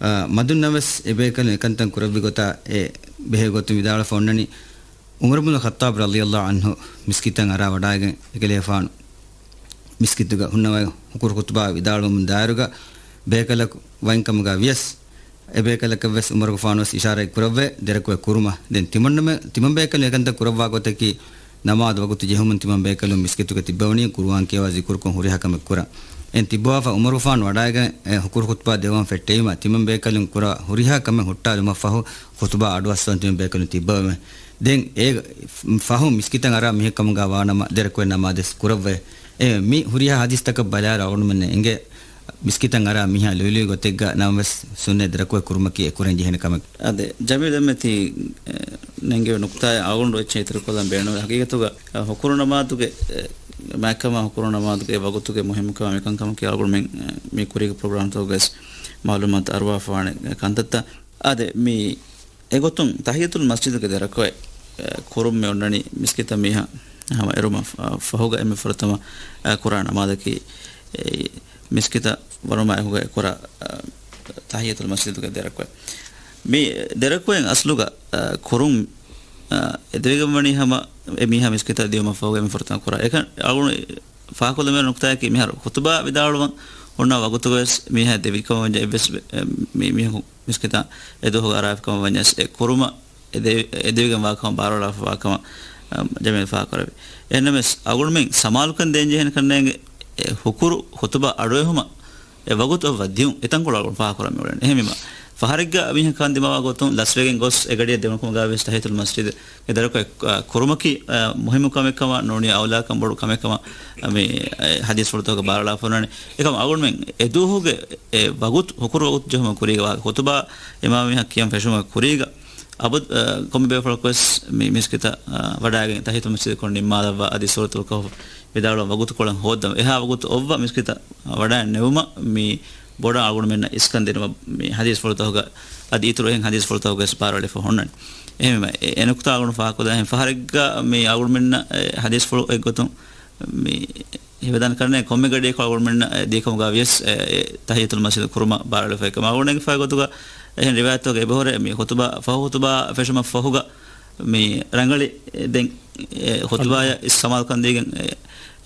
އާ، މަދުންނަވެސް އެބޭކަލުން އެކަންތައް ކުރެއްވި ގޮތާ އެ ބެހޭ ގޮތުން ވިދާޅުވެފަ އޮންނަނީ، ޢުމަރު ބުނުލް ޚައްޠާބް ރަޟިޔައްލާހު ޢަންހު މިސްކިތަށް އަރާ ވަޑާގެން އެކަލޭފާނު މިސްކިތުގަ ހުންނަވައި ހުކުރު ޚުތުބާ ވިދާޅުވަމުން ދާއިރުގަ ބޭކަލަކު ވައިން ކަމުގަ ވިޔަސް، އެބޭކަލަކަށްވެސް ޢުމަރުގެފާނުވެސް އިޝާރަތް ކުރައްވައި ދެރަކުރެއް ކުރުމަށް. ދެން ތިމަންނަމެ، ތިމަން ބޭކަލުން އެކަންތައް ކުރައްވާ ގޮތަކީ، ނަމާދު ވަގުތު ޖެހުމުން ތިމަން ބޭކަލުން މިސްކިތުގަ ތިއްބަވަނީ ޤުރުއާން ކިޔަވާ ޒިކުރުކޮށް ހުރިހާ ކަމެއް ކުރަން. އެން ތިއްބަވާފަ ޢުމަރުގެފާނު ވަޑާގެން އެ ހުކުރު ޚުތުބާ ދެއްވަން ފެއްޓެވީމަ، ތިމަން ބޭކަލުން ކުރާ ހުރިހާ ކަމެއް ހުއްޓާލުމަށްފަހު ޚުތުބާ އަޑުއައްސަވަން ތިމަން ބޭކަލުން ތިއްބަވެމެ. ދެން އޭގެ ފަހު މިސްކިތަށް އަރާ މީހެއް ކަމުގަ ވާނަމަ، ދެރަކުރެއް ނަމާދެސް ކުރައްވައެ. އެ މި ހުރިހާ ޙަދީޘްތަކަށް ބަލާއިރު އަޅުގަނޑުމެންނަށް އެނގޭ، މިސްކިތަށް އަރާ މީހާ ލުއިލުއި ގޮތެއްގަ ނަމަވެސް ސުންނަތް ދެރަކުރެއް ކުރުމަކީ އެ ކުރަން ޖެހޭނެ ކަމެއް. އާދެ، ޖަމީލް އެންމެ ތި، އެ، ނެންގެވި ނުކްތާއެއް އަޅުގަނޑު އެއްޗެއް އިތުރުކޮށްލަން ބޭނުން. ހަގީގަތުގަ، އަ، ހުކުރު ނަމާދުގެ، އެ، މާތްކަމާ ހުކުރު ނަމާދުގެ ވަގުތުގެ މުހިއްމުކަމާ މިކަންކަމަކީ އަޅުގަނޑުމެން، އެ، މި ކުރީގެ ޕްރޮގްރާމްތަކުގަވެސް މަޢުލޫމާތު އަރުވާފަވާނެ ކަންތައްތައް. އާދެ، މި އެގޮތުން ތަޙިއްޔަތުލް މަސްޖިދުގެ ދެރަކުރެއް، އެ، ކުރުން މި އޮންނަނީ މިސްކިތަށް މީހާ ހަމަ އެރުމަށް ފަ-، ފަހުގަ އެންމެ ފުރަތަމަ، އަ، ކުރާ ނަމާދަކީ، އެ، މިސްކިތަށް ވަރުމާ އެކުގަ އެ ކުރާ، އަ، ތަހިއްޔަތުލް މަސްޖިދުގެ ދެރަކުވެ. މި ދެރަކުވެން އަސްލުގަ، އަ، ކުރުން، އަ، އެދެވިގެން ވަނީ ހަމަ އެ މީހާ މިސްކިތަށް ދިޔުމަށް ފަހުގަ އެންމެ ފުރަތަމަ ކުރާ. އެކަން އަޅުގަނޑު ފާހަގަކޮށްލަމުން ނުކުތާއަކީ މިހާރު ޚުތުބާ ވިދާޅުވަން އޮންނަ ވަގުތުގަވެސް މީހާ ދެވިކަމަށް ވަންޏާ އެއްވެސް މި-، މީހަކު މިސްކިތަށް އެ ދުވަހުގަ އަރާފިކަމަށް ވަންޏާސް އެ ކުރުމަށް އެ ދެ-، އެ ދެވިގެން ވާކަމަށް ބާރުއަޅާފަ ވާކަމަށް، އަ، ޖަމީލް ފާހަގަކުރެއްވި. އެހެންނަމަވެސް އަޅުގަނޑުމެން ސަމާލުކަން ދޭންޖެހޭނެ ކަންނޭނގެ އެ ހުކުރު ޚުތުބާ އަޑުއެހުމަށް އެ ވަގުތު އޮއްވަ ދިޔުން އެތަންކޮޅު އަޅުގަނޑު ފާހަގަކުރަމުން އުޅެނީ. އެހެންވީމަ، ފަހަރެއްގަ މީހަކަށް ކަންދިމާވާ ގޮތުން ލަސްވެގެން ގޮސް އެ ގަޑިއަށް ދެވުނުކަމުގަވެސް ތަހިއްޔަތުލް މަސްޖިދު އެ ދަރަކު އެ ކުރުމަކީ، އަ، މުހިއްމު ކަމެއްކަމަށް ނޫނީ އައުލާކަން ބޮޑު ކަމެއްކަމަށް މި، އެ، ޙަދީޘްފުޅުތަކުގަ ބާރުއަޅާފަ އޮންނާނެ. އެކަމަ އަޅުގަނޑުމެން އެ ދުވަހުގެ އެ ވަގުތު، ހުކުރު ވަގުތު ޖެހުމަށް ކުރީގަ ވާ ޚުތުބާ އިމާމް މީހަކަށް ކިޔަން ފެށުމަށް ކުރީގަ އަބަދު، އަ، ކޮންމެ ބޭފުޅަކުވެސް މި މިސްކިތަށް، އަ، ވަޑައިގެން ތަހިއްޔަތުލް މަސްޖިދު ކުރަން ނިންމާލައްވާ އަދި ސޫރަތުލް ކަހުފް ވިދާޅުވާ ވަގުތުކޮޅަށް ހޯއްދަން އެހާ ވަގުތު އޮއްވާ މިސްކިތަށް ވަޑައިން ނެވުމަށް މި ބޮޑަށް އަޅުގަނޑުމެންނަށް އިސްކަން ދިނުމަށް މި ޙަދީޘްފުޅުތަކުގަ އަދި އިތުރު އެހެން ޙަދީޘްފުޅުތަކުގަވެސް ބާރުއަޅާފަ އޮންނާނެ. އެހެންވީމަ، އެ، އެ ނުކުތާ އަޅުގަނޑު ފާހަގަކޮށްލާ އެހެން ފަހަރެއްގަ މި އަޅުގަނޑުމެންނަށް، އެ، ޙަދީޘްފުޅު އެއްގޮތުން މި ހެޔޮދާން ކަންނޭނގެ ކޮންމެ ގަޑިއަކު އަޅުގަނޑުމެންނަށް، އެ، ދިޔަކަމުގަ ވިޔަސް، އެ، އެ، ތަހިއްޔަތުލް މަސްޖިދު ކުރުމަށް ބާރުއަޅާފައި ކަމަށް އަޅުގަނޑު އެނގިފައި ގޮތުގަ އެހެން ރިވާޔަތްތަކުގަ އެބަހުރޭ މި ޚުތުބާ، ފަހު ޚުތުބާ ފެށުމަށް ފަހުގަ މި ރަނގަޅި ދެން، އެ، ޚުތުބާޔަށް އިސް ސަމާލުކަން ދީގެން، އެ،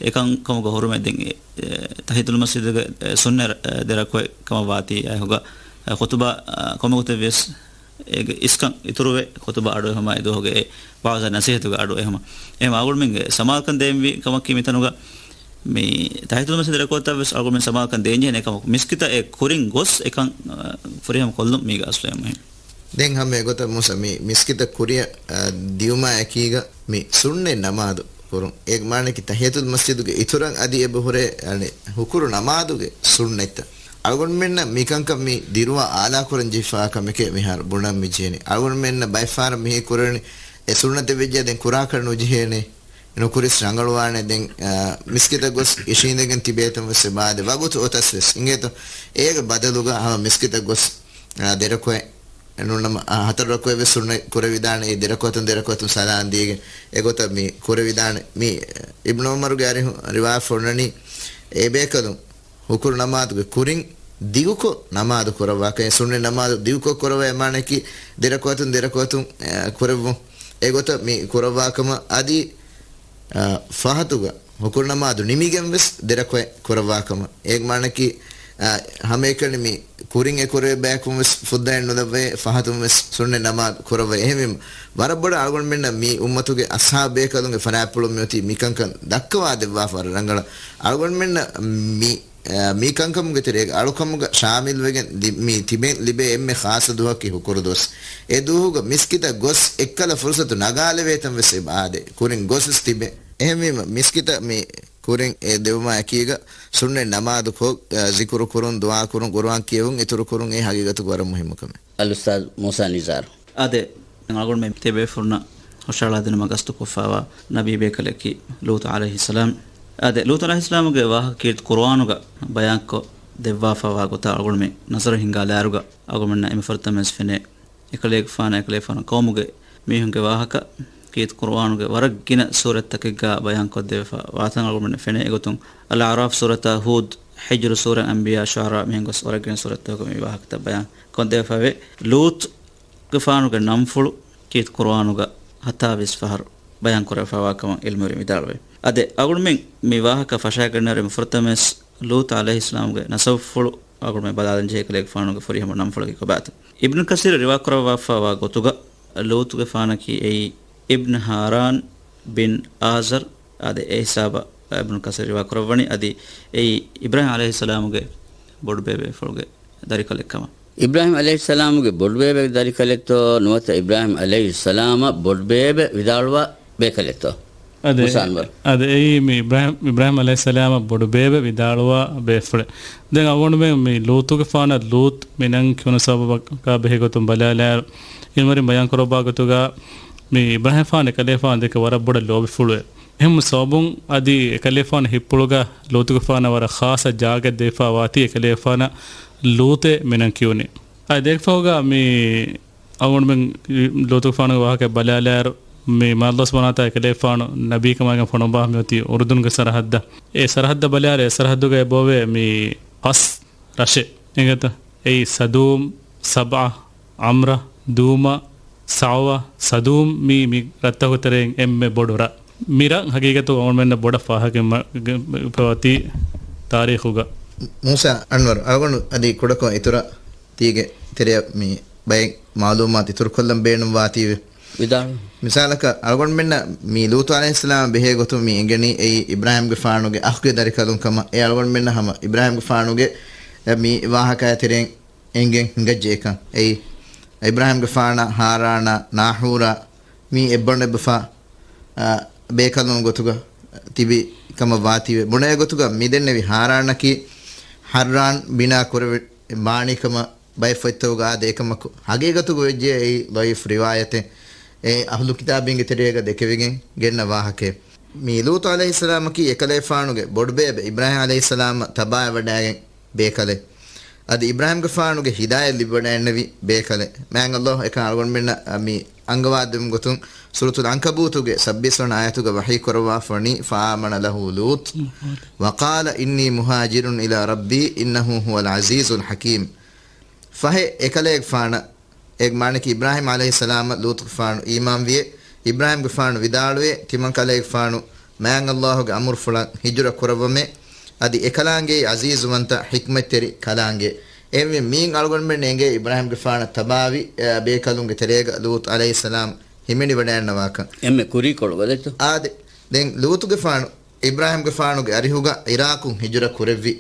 އެކަން ކަމުގަ ހުރުމެއް ދެން، އެ، އެ، ތަހިއްޔަތުލް މަސްޖިދުގެ، އެ، ސުންނަ، އެ، ދެ ރަކުޢަތް ކަމަށް ވާތީ އައިހުގަ، އެ، ޚުތުބާ، އަ، ކޮންމެ ގޮތެއް ވިޔަސް އޭގެ އިސްކަން އިތުރުވެ، ޚުތުބާ އަޑު އެހުމާ އެ ދުވަހުގެ އެ ވަޢުޒާ ނަސޭހަތުގެ އަޑު އެހުމަށް. އެހެން އަޅުގަނޑުމެންގެ ސަމާލުކަން ދޭންވީ ކަމަކީ މިތަނުގަ މި ތަހިއްޔަތުލް މަސްޖިދު ދެ ރަކުޢަތަށް ވެސް އަޅުގަނޑުމެން ސަމާލުކަން ދޭންޖެހޭނެ ކަމަކު، މިސްކިތަށް އެ ކުރިން ގޮސް އެކަން، އަ، ފުރިހަމަ ކޮށްލުން މީގެ އަސްލު އެންމެ މުހިންމު. ދެން ހަމަ އެގޮތަށް މޫސާ މި މިސްކިތަށް ކުރިއަށް، އަ، ދިޔުމާ އެކީގަ މި ސުންނަތް ނަމާދު ކުރުން. އޭގެ މާނައަކީ ތަހިއްޔަތުލް މަސްޖިދުގެ އިތުރަށް އަދި އެބަހުރޭ، އަނެއް، ހުކުރު ނަމާދުގެ ސުންނަތްތައް. އަޅުގަނޑުމެންނަށް މިކަންކަން މި ދިރުވާ އާލާކުރަން ޖެހިފާ ކަމެކޭ މިހާރު ބުނަން މި ޖެހެނީ. އަޅުގަނޑުމެންނަށް ބައެއް ފަހަރަށް މިހި ކުރެވެނީ އެ ސުންނަތެއް ވެއްޖެއްޔާ ދެން ކުރާކަށް ނުޖެހޭނެ. ނުކުރިސް ރަނގަޅުވާނެ. ދެން، އާ، މިސްކިތަށް ގޮސް އިށީނދެގެން ތިބޭތަން ވެސް އެބައާދެ ވަގުތު އޮތަސް ވެސް އިނގޭތޯ. އޭގެ ބަދަލުގަ ހަމަ މިސްކިތަށް ގޮސް، އާ، ދެ ރަކުޢަތް ނޫންނަމަ، އާ، ހަތަރު ރަކުޢަތް ވެސް ސުންނަތް ކުރެވިދާނެ. އެ ދެ ރަކުޢަތުން ދެ ރަކުޢަތުން ސަލާން ދީގެން އެގޮތަށް މި ކުރެވިދާނެ. މި އިބްނު ޢުމަރުގެ އަރިހުން ރިވާޔަތް އޮންނަނީ އެ ބޭކަލުން ހުކުރު ނަމާދުގެ ކުރިން ދިގުކޮށް ނަމާދު ކުރައްވާކަން. އެ ސުންނަތް ނަމާދު ދިގުކޮށް ކުރައްވާ އެ މާނައަކީ ދެ ރަކުޢަތުން ދެ ރަކުޢަތުން، އެ، ކުރެއްވުން. އެގޮތަށް މި ކުރައްވާކަމަށް އަދި، އަ، ފަހަތުގަ ހުކުރު ނަމާދު ނިމިގެން ވެސް ދެ ރަކުޢަތް ކުރައްވާކަމަށް. އޭގެ މާނައަކީ، އަ، ހަމައެކަނި މި ކުރިން އެ ކުރެވޭ ބަޔަކުން ވެސް ފުއްދައެއް ނުލައްވައޭ، ފަހަތުން ވެސް ސުންނަތް ނަމާދު ކުރައްވައޭ. އެހެންވީމަ، ވަރަށް ބޮޑަށް އަޅުގަނޑުމެންނަށް މި އުއްމަތުގެ އަޞްޙާބު ބޭކަލުންގެ ފަރާތްޕުޅުން މިއޮތީ މިކަންކަން ދައްކަވާ ދެއްވާފަ ވަރަށް ރަނގަޅަށް. އަޅުގަނޑުމެންނަށް މި، އަ، މި ކަންކަމުގެ ތެރޭގަ އަޅުކަމުގަ ޝާމިލްވެގެން ލި-، މި ތިބެން ލިބޭ އެންމެ ޚާއްޞަ ދުވަހަކީ ހުކުރު ދުވަސް. އެ ދުވަހުގަ މިސްކިތަށް ގޮސް އެއްކަލަ ފުރުޞަތު ނަގާލެވޭތަން ވެސް އެބަ އާދޭ. ކުރިން ގޮސް ވެސް ތިބޭ. އެހެންވީމަ، މިސްކިތަށް މި ކުރިން އެ ދެވުމާ އެކީގަ ސުންނަތް ނަމާދު ކޮށް، އަ، ޒިކުރު ކުރުން، ދުޢާ ކުރުން، ޤުރުއާން ކިޔެވުން، އިތުރު ކުރުން އެ ހަގީގަތުގަ ވަރަށް މުހިއްމު ކަމެއް. އަލްއުސްތާޛު މޫސާ ނިޒާރު. އާދެ، އަޅުގަނޑުމެން ތިބޭފުޅުންނަށް ހުށަހަޅާދިނުމަށް ގަސްތުކޮށްފައިވާ ނަބީ ބޭކަލަކީ ލޫޠު ޢަލައިހިއްސަލާމް. އާދެ، ލޫޠު ޢަލައިހިއްސަލާމުގެ ވާހަކަ ކީރިތި ޤުރުއާނުގަ ބަޔާންކޮށް ދެއްވާފައިވާ ގޮތަށް އަޅުގަނޑުމެން ނަޒަރު ހިންގާލާއިރުގަ އަޅުގަނޑުމެންނަށް އެންމެ ފުރަތަމަވެސް ފެނޭ އެކަލޭގެފާނާ އެކަލޭގެފާނު ޤައުމުގެ މީހުންގެ ވާހަކަ ކީރިތި ޤުރުއާނުގެ ވަރަށް ގިނަ ސޫރަތްތަކެއްގަ ބަޔާންކޮށްދެވިފަ ވާތަން އަޅުގަނޑުމެންނަށް ފެނޭ. އެގޮތުން އަލްއަޢްރާފް ސޫރަތާ، ހޫދް، ހިޖްރު ސޫރަ، އަންބިޔާ، ޝުޢަރާ މިހެން ގޮސް ވަރަށް ގިނަ ސޫރަތްތަކުގަ މި ވާހަކަތައް ބަޔާން ކޮށްދެވިފައިވޭ. ލޫޠުގެފާނުގެ ނަންފުޅު ކީރިތި ޤުރުއާނުގަ ހަތާވީސް ފަހަރު ބަޔާން ކުރެވިފައިވާ ކަމަށް ޢިލްމުވެރިން ވިދާޅުވޭ. އާދެ، އަޅުގަނޑުމެން މި ވާހަކަ ފަށާގަންނަވަރު ފުރަތަމަވެސް ލޫޠު ޢަލައިހިއްސަލާމުގެ ނަސަބުފުޅު އަޅުގަނޑުމެން ބަލާލަން ޖެހޭ ކަލޭގެފާނުގެ ފުރިހަމަ ނަންފުޅަކީ ކޮބާތޯ؟ އިބްނު ކަސީރު ރިވާ ކުރައްވާފައިވާ ގޮތުގަ، ލޫޠުގެފާނަކީ އެއީ އިބްނު ހާރާން ބިން އާޒަރް. އާދެ، އެ ހިސާބަށް އިބްނު ކަސީރު ރިވާ ކުރައްވަނީ އަދި އެއީ އިބްރާހީމް ޢަލައިހިއްސަލާމުގެ ބޮޑުބޭބޭފުޅުގެ ދަރިކަލެއް ކަމަށް. އިބްރާހީމް ޢަލައިހިއްސަލާމުގެ ބޮޑުބޭބެގެ ދަރިކަލެއްތޯ ނުވަތަ އިބްރާހީމް ޢަލައިހިއްސަލާމަށް ބޮޑުބޭބެ ވިދާޅުވާ ބޭކަލެއްތޯ؟ އަދެ، މޫސާ އަންވަރު. އަދެ އެއީ މި އިބްރާހީމް، އިބްރާހީމް ޢަލައިހިއްސަލާމަށް ބޮޑުބޭބެ ވިދާޅުވާ ބޭފުޅެއް. ދެން އަޅުގަނޑުމެން މި ލޫޠުގެފާނަށް ލޫޠު މި ނަން ކިޔުނު ސަބަބަކާ ބެހޭ ގޮތުން ބަލާލާއިރު، ޢިލްމުވެރިން ބަޔާން ކުރައްވާ ގޮތުގަ މި އިބްރާހީމްގެފާނު އެކަލޭގެފާނު ދެކެ ވަރަށް ބޮޑަށް ލޯބިފުޅުވެ. އެހެން ސަބަބުން އަދި އެކަލޭގެފާނު ހިތްޕުޅުގަ ލޫޠުގެފާނަށް ވަރަށް ޚާއްޞަ ޖާގައެއް ދެވިފައިވާތީ އެކަލޭގެފާނަށް ލޫޠޭ މި ނަން ކިޔުނީ. އަދި ދެކެ ފަހުގަ މި އަޅުގަނޑުމެން ލޫޠުގެފާނުގެ ވާހަކަ ބަލާލާއިރު، މި މާތް ﷲ ސުބްޙާނަހޫ ވަތަޢާލާ އެކަލޭގެފާނު ނަބީކަމާގެން ފޮނުވާ މިއޮތީ އުރުދުންގެ ސަރަހައްދަށް. އެ ސަރަހައްދަށް ބަލާއިރު އެ ސަރަހައްދުގައި އެބައޮވޭ މި ފަސް ރަށެއް. އިނގޭތަ؟ އެއީ ސަދޫމް، ސަބްޢަ، ޢަމްރަ، ދޫމަ، ސަޢުވަ، ސަދޫމް މީ، މި ރަށްތަކުގެ ތެރެއިން އެންމެ ބޮޑު ރަށް. މި ރަށް ހަގީގަތުގަ އަޅުގަނޑުމެންނަށް ބޮޑަށް ފާހަގަ މަ-، ގެ-، ފަވަތީ ތާރީޚުގަ. މޫސާ އަންވަރު، އަޅުގަނޑު އަދި ކުޑަކޮށް އިތުރަށް ތީގެ ތެރެއަށް މި ބައެއް މަޢުލޫމާތު އިތުރުކޮށްލަން ބޭނުންވާތީވެ. ވިދާޅު. މިސާލަކަށް، އަޅުގަނޑުމެންނަށް މި ލޫޠު ޢަލައިހިއްސަލާމް ބެހޭ ގޮތުން މި އެނގެނީ އެއީ އިބްރާހީމްގެފާނުގެ އަޚުގެ ދަރިކަލުން ކަމަށް. އެ އަޅުގަނޑުމެންނަށް ހަމަ އިބްރާހީމްގެފާނުގެ މި ވާހަކައާ ތެރެއިން އެނގެން ހިނގައްޖެ އެކަން. އެއީ އިބްރާހީމްގެފާނާ، ހާރާނާ، ނާޙޫރާ މީ އެއްބަނޑު އެއްބަފާ، އާ، ބޭކަލުން ގޮތުގަ ތިބި ކަމަށް ވާތީވެ. ބުނެ ގޮތުގަ މި ދެންނެވި ހާރާނަކީ ޙައްރާން ބިނާ ކުރެވި ބާނީ ކަމަށް ބައެއް ފޮތްތަކުގަ އާދޭ އެކަމަކު، ހަގީގަތުގަ ވެއްޖެ އެއީ ޟަޢީފު ރިވާޔަތެއް. އެ އަހުލު ކިތާބީންގެ ތެރޭގަ ދެކެވިގެން ގެންނަ ވާހަކައެއް. މި ލޫޠު ޢަލައިހިއްސަލާމަކީ އެކަލޭފާނުގެ ބޮޑުބޭބެ އިބްރާހީމް ޢަލައިހިއްސަލާމަށް ތަބާވެވަޑައިގެން ބޭކަލެއް. އަދި އިބްރާހީމްގެފާނުގެ ހިދާޔަތް ލިބިވަޑައިގެންނެވި ބޭކަލެއް. މާތް ﷲ އެކަން އަޅުގަނޑުމެންނަށް މި އަންގަވާދެމުން ގޮތުން ސޫރަތުލް ޢަންކަބޫތުގެ ސައްބީސް ވަނަ އާޔަތުގަ ވަޙީ ކުރައްވާފަވަނީ، فآمن له لوط وقال إني مهاجر إلى ربي إنه هو العزيز الحكيم. ފަހެ އެކަލޭގެފާނަށް، އޭގެ މާނައަކީ އިބްރާހީމް ޢަލައިހިއްސަލާމަށް ލޫޠުގެފާނު އީމާންވިއެ، އިބްރާހީމްގެފާނު ވިދާޅުވިއެ، ތިމަން ކަލޭގެފާނު މާތް ﷲ ގެ އަމުރުފުޅަށް ހިޖުރަ ކުރައްވަމޭ، އަދި އެކަލާނގެއީ ޢަޒީޒުވަންތަ ޙިކްމަތްތެރި ކަލާނގެ. އެހެންވެ މީން އަޅުގަނޑުމެން އެނގޭ އިބްރާހީމްގެފާނަށް ތަބާވި، އެ، ބޭކަލުންގެ ތެރޭގަ ލޫޠު ޢަލައިހިއްސަލާމް ހިމެނިވަޑައިގަންނަވާކަން. އެންމެ ކުރީކޮޅު ވަލެއްތޯ؟ އާދެ، ދެން ލޫޠުގެފާނު އިބްރާހީމްގެފާނުގެ އަރިހުގަ ޢިރާޤުން ހިޖުރަ ކުރެއްވި.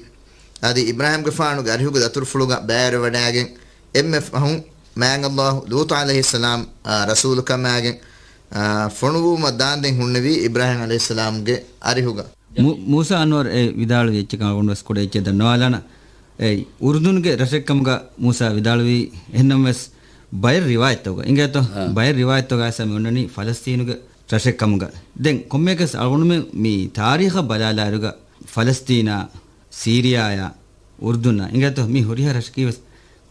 އަދި އިބްރާހީމްގެފާނުގެ އަރިހުގެ ދަތުރުފުޅުގަ ބައިވެރިވަޑައިގެން އެންމެ ފަހުން މާތް ﷲ ލޫޠު ޢަލައިހިއްސަލާމް، އާ، ރަސޫލުކަމާގެން، އާ، ފޮނުވުމަށް ދާންދެން ހުންނެވީ އިބްރާހީމް ޢަލައިހިއްސަލާމްގެ އަރިހުގަ. މޫ-، މޫސާ އަންވަރު އެ ވިދާޅުވި އެއްޗަކަށް އަޅުގަނޑު ވެސް ކުޑަ އެއްޗެއް ދަންނަވާލާނަ. އެ އުރުދުންގެ ރަށެއްކަމުގަ މޫސާ ވިދާޅުވީ. އެހެންނަމަވެސް ބައެއް ރިވާޔަތްތަކުގަ އިނގޭތޯ؟ އާ. ބައެއް ރިވާޔަތްތަކުގައި މި އޮންނަނީ ފަލަސްތީނުގެ ރަށެއްކަމުގަ. ދެން ކޮންމެއަކަސް އަޅުގަނޑުމެން މި ތާރީޚަށް ބަލާލާއިރުގަ ފަލަސްތީނާ، ސީރިޔާޔާ، އުރުދުނާ އިނގޭތޯ؟ މި ހުރިހާ ރަށަކީ ވެސް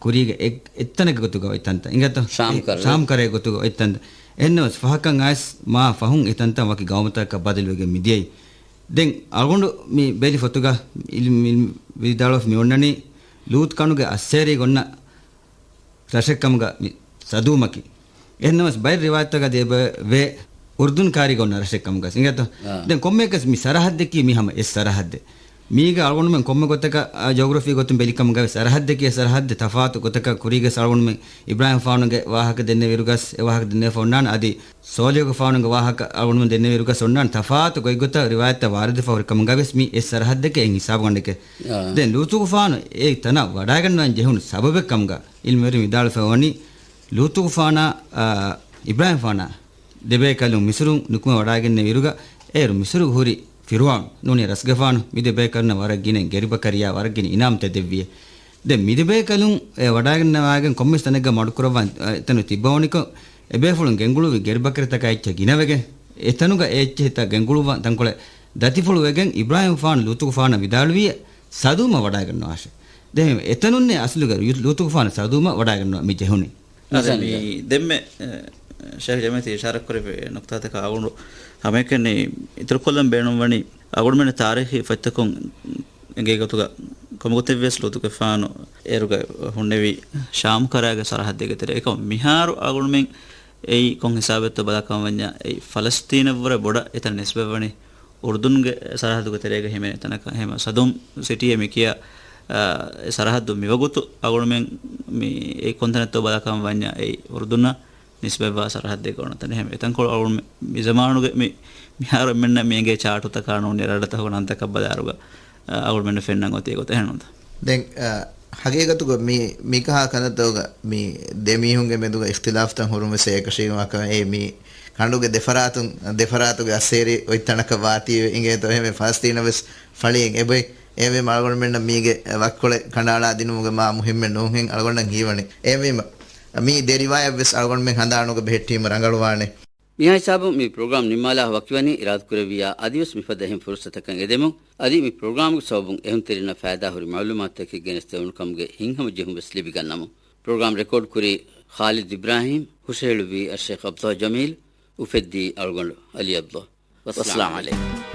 ކުރީގެ އެއް-، އެއްތަނެއްގެ ގޮތުގަ އޮތް ތަންތަން އިނގޭތޯ؟ ޝާމް ކަރަ. ޝާމް ކަރައިގެ ގޮތުގަ އޮތް ތަންތަން. އެހެންނަމަވެސް ފަހަކަށް އައިސް މާ ފަހުން އެ ތަންތަން ވަކި ގައުމުތަކަށް ބަދަލުވެގެން މިދިޔައީ. ދެން އަޅުގަނޑު މި ބެލި ފޮތުގަ އިލްމު، އިލްމު ވިދާޅުވެފަ މި އޮންނަނީ ލޫޠު ކަނުގެ އައްސޭރީގަ އޮންނަ ރަށެއްކަމުގަ މި ސަދޫމަކީ. އެހެންނަމަވެސް ބައެއް ރިވާޔަތްތަކުގަ ދޭބަ ވޭ އުރުދުން ކާރީގަ އޮންނަ ރަށެއްކަމުގަ އިނގޭތޯ؟ އާ. ދެން ކޮންމެއަކަސް މި ސަރަހައްދަކީ މި ހަމަ އެއް ސަރަހައްދެއް. މީގަ އަޅުގަނޑުމެން ކޮންމެ ގޮތަކަށް، އާ، ޖޯގްރަފީ ގޮތުން ބެލިކަމުގަވެސް ސަރަހައްދެކޭ ސަރަހައްދެއް ތަފާތު ގޮތަކަށް ކުރީގަސް އަޅުގަނޑުމެން އިބްރާހީމްގެފާނުގެ ވާހަކަ ދެންނެވިއިރުގަސް އެ ވާހަކަ ދެންނެވިފަ އޮންނާނެ. އަދި ޞާލިޙުގެފާނުގެ ވާހަކަ އަޅުގަނޑުމެން ދެންނެވިއިރުގަސް އޮންނާނެ ތަފާތު ގޮތްގޮތަށް ރިވާޔަތްތައް ވާރިދުވެފަ ހުރިކަމުގަވެސް މީ އެއް ސަރަހައްދެކޭ އެއިން ހިސާބުގަނޑެކޭ. އާ. ދެން ލޫޠުގެފާނު އެ ތަނަށް ވަޑައިގަންނަވަން ޖެހުނު ސަބަބެއްކަމުގަ އިލްމުވެރިން ވިދާޅުވެފަ ވަނީ ލޫޠުގެފާނާ، އާ، އިބްރާހީމްގެފާނާ ދެބޭކަލުން މިސުރުން ނުކުމެ ވަޑައިގެންނެވިއިރުގަ އޭރު މިސުރުގަ ހުރި ފިރުޢައުނު ނޫނީ ރަސްގެފާނު މި ދެބޭކަލުންނަށް ވަރަށް ގިނަ ގެރިބަކަރިޔާ ވަރަށް ގިނަ އިނާމްތައް ދެއްވިއެ. ދެން މި ދެބޭކަލުން އެ ވަޑައިގަންނަވައިގެން ކޮންމެސް ތަނެއްގަ މަޑުކުރައްވާ، އެ، ތަނު ތިއްބަވަނިކޮށް އެބޭފުޅުން ގެންގުޅުއްވި ގެރިބަކަރިތަކާ އެއްޗެއް ގިނަވެގެން އެތަނުގަ އެ އެއްޗެހިތައް ގެންގުޅުއްވާ ތަންކޮޅެއް ދަތިފުޅުވެގެން އިބްރާހީމްގެފާނު ލޫޠުގެފާނަށް ވިދާޅުވިއެ ސަދޫމަށް ވަޑައިގަންނަވާށޭ. ދެން އެތަނުންނޭ އަސްލުގަ ލޫ-، ލޫޠުގެފާނު ސަދޫމަށް ވަޑައިގަންނަވާ މި ޖެހުނީ. އަދި މި ދެންމެ، އެ، ޝޭޚް ޖަމީލް ތި އިޝާރަތް ކުރެއްވި ނުކުތާތަކަށް އަޅުގަނޑު ހަމައެކަނި އިތުރުކޮށްލަން ބޭނުންވަނީ، އަޅުގަނޑުމެން ތާރީޚީ ފޮތްތަކުން އެނގޭ ގޮތުގަ ކޮންމެ ގޮތެއްވިޔަސް ލޫޠުގެފާނު އޭރުގަ ހުންނެވީ ޝާމް ކަރައިގެ ސަރަހައްދެއްގެ ތެރޭ. އެކަމަ މިހާރު އަޅުގަނޑުމެން އެއީ ކޮން ހިސާބެއްތޯ ބަލާކަމަށް ވަންޏާ އެއީ ފަލަސްތީނަށްވުރެ ބޮޑަށް އެތަން ނިސްބަތްވަނީ އުރުދުންގެ ސަރަހައްދުގެ ތެރޭގަ ހިމެނޭ ތަނަކަށް. ހަމަ ސަދޫމް ސިޓީއޭ މި ކިޔާ، އާ، އެ ސަރަހައްދު މިވަގުތު އަޅުގަނޑުމެން މި އެ ކޮންތަނެއްތޯ ބަލާކަމަށް ވަންޏާ އެއީ އުރުދުނަށް ނިސްބަތްވާ ސަރަހައްދެއްގަ އޮންނަ ތަނެއް. ހަމަ އެތަންކޮޅު އަޅުގަނޑު މި، މި ޒަމާނުގެ މި، މިހާރު އެންމެންނަށް މި އެނގޭ ޗާޓުތަކާ ނޫނީ ރަށްރަށްތަކުގެ ނަންތަކަށް ބަލާއިރުގަ، އަޅުގަނޑުމެންނަށް ފެންނަން އޮތީ ގޮތަށް އެހެންނުންތަ؟ ދެން، އަ، ހަގީގަތުގަ މި، މިކަހާ ކަންތައްތަކުގަ މި ދެ މީހުންގެ މެދުގަ އިޚްތިލާފްތައް ހުރުމަށް އެކަށީގެންވާކަމެއް އެ މި ކަނޑުގެ ދެފަރާތުން، ދެފަރާތުގެ އައްސޭރި އޮތް ތަނަކަށް ވާތީވެ އިނގޭތޯ އެހެންވެ ފަލަސްތީނަށް ވެސް ފަޅިއެއް އެބޮތް. އެހެންވީމަ އަޅުގަނޑުމެންނަށް މީގެ ވައްކޮޅެއް ކަނޑައަޅާ ދިނުމުގެ މާ މުހިއްމެއް ނޫންހެން އަޅުގަނޑަށް ހީވަނީ. އެހެންވީމަ މި ދެ ރިވާޔަތް ވެސް އަޅުގަނޑުމެން ހަނދާނުގަ ބެހެއްޓީމަ ރަނގަޅުވާނެ. މިހާ ހިސާބުން މި ޕްރޮގްރާމް ނިންމާލާ ވަކިވަނީ އިރާދަކުރެއްވިއްޔާ އަދިވެސް މިފަދަ އެހެން ފުރުސަތަކަށް އެދެމުން. އަދި މި ޕްރޮގްރާމްގެ ސަބަބުން އެހުންތެރިންނަށް ފައިދާހުރި މަޢުލޫމާތުތަކެއް ގެނެސްދެވުނު ކަމުގެ ހިތްހަމަޖެހުން ވެސް ލިބިގަންނަމުން. ޕްރޮގްރާމް ރެކޯޑް ކުރީ ޚާލިދު އިބްރާހީމް، ހުށަހެޅުއްވީ އައްޝޭޚް ޢަބްދުﷲ ޖަމީލް، އުފެއްދީ އަޅުގަނޑު ޢަލީ ޢަބްދުﷲ. ވައްސަލާމު ޢަލައިކުމް.